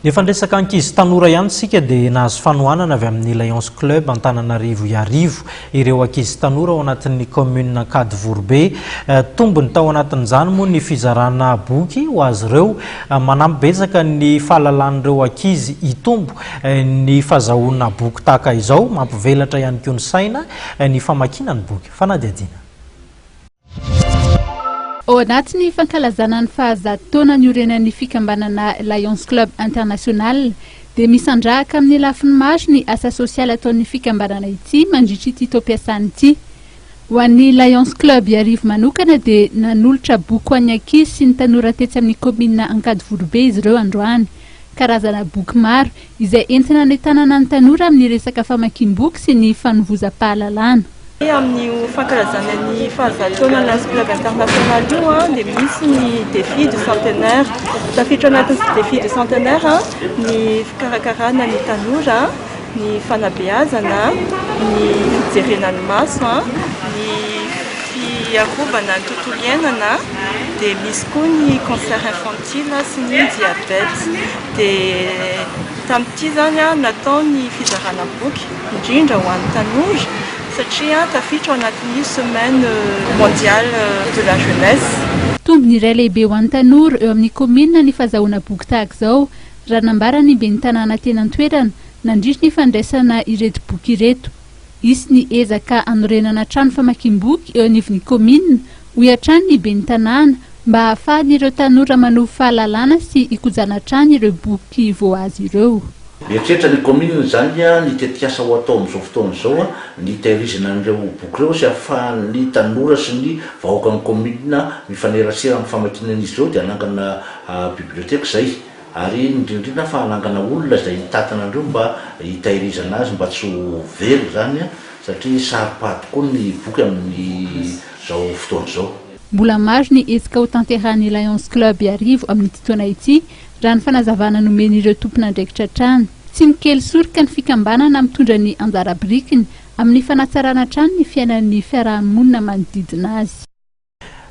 Efa niresaka ankizy tanora ihany isika dia nahazo fanohanana avy amin'ny Lions Club Antananarivo Iarivo ireo ankizy tanora ao anatin'ny kaominina Ankadivoribe. Tombony tao anatin'izany moa ny fizarana boky ho azy ireo. Manampy betsaka ny fahalalan'ireo ankizy hitombo ny fahazahoana boky tahaka izao. Mampivelatra ihany koa ny saina ny famakiana ny boky. Fanadihadiana. Ao anatin'ny fankalazana ny fahazato taona niorenan'ny fikambanana Lions Club International dia misandrahaka amin'ny lafiny maro ny asa sosialy ataon'ny fikambanana ity mandritra ity taom-piasana ity. Ho an'ny Lions Club Iarivo manokana dia nanolotra boky ho an'ny ankizy sy ny tanora tetsy amin'ny kaominina Ankadivoribe izy ireo androany. Karazana boky maro izay entina hanentanana ny tanora amin'ny resaka famakiam-boky sy ny fanovozam-pahalalana. Amin'io fankalazana ny fahazato taona Lions Club International io dia misy ny défi du centenaire. Tafiditra ao anatin'ny défi du centenaire ny fikarakarana ny tanora, ny fanabeazana, ny fijerena ny maso, ny fiarovana ny tontolo iainana, dia misy koa ny cancer infantile sy ny diabète. Dia tamin'ity izany natao ny fizarana boky indrindra ho an'ny tanora satria tafiditra ao anatin'ny semaine mondiale de la jeunesse. Tombony iray lehibe ho an'ny tanora eo amin'ny kaominina ny fahazahoana boky tahaka izao, raha nambaran'ny ben'ny tanàna teny an-toerana nandritra ny fandraisana ireto boky ireto. Hisy ny ezaka hanorenana trano famakiam-boky eo anivon'ny kaominina, hoy hatrany ny ben'ny tanàna, mba hahafahan'ireo tanora manovo fahalalana sy hikojana hatrany ireo boky voahaza ireo. Mieritreritra ny kaominina izany ny tetikasa ho atao amin'izao fotoana izao ny hitahirizana an'ireo boky ireo sy hahafahan'ny tanora sy ny vahoakan'ny kaominina mifanerasera amin'ny famakiana an'izy ireo dia hanangana biblioteka izay ary indrindra indrindra fa hanangana olona izay hitantana an'ireo mba hitahirizana azy mba tsy ho very izany satria saro-pady tokoa ny boky amin'izao fotoana izao. Mbola maro ny hetsika hotanterahan'ny Lions Club Iarivo amin'ity taona ity raha ny fanazavana nomen'ireo tompon'andraikitra hatrany. Tsy mikely soroka ny fikambanana mitondra ny anjara birikiny amin'ny fanatsarana hatrany ny fiainan'ny fiarahamonina manodidina azy.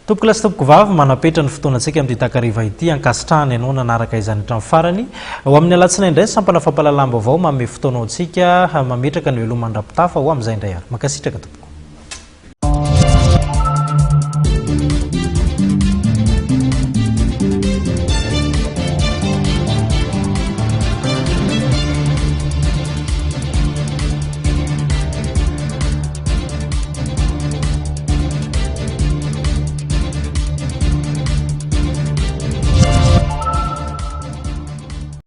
Tompokolahy sy tompokovavy, manapetra ny fotoanantsika amin'ity takariva ity. Ankasitrahana ianao nanaraka izany hatramin'ny farany. Ho amin'ny alatsinainy indray ny sampana fampahalalam-baovao manome fotoana ho antsika mametraka ny veloma mandra-pitafa ho amin'izay indray ary. Mankasitraka tompoko.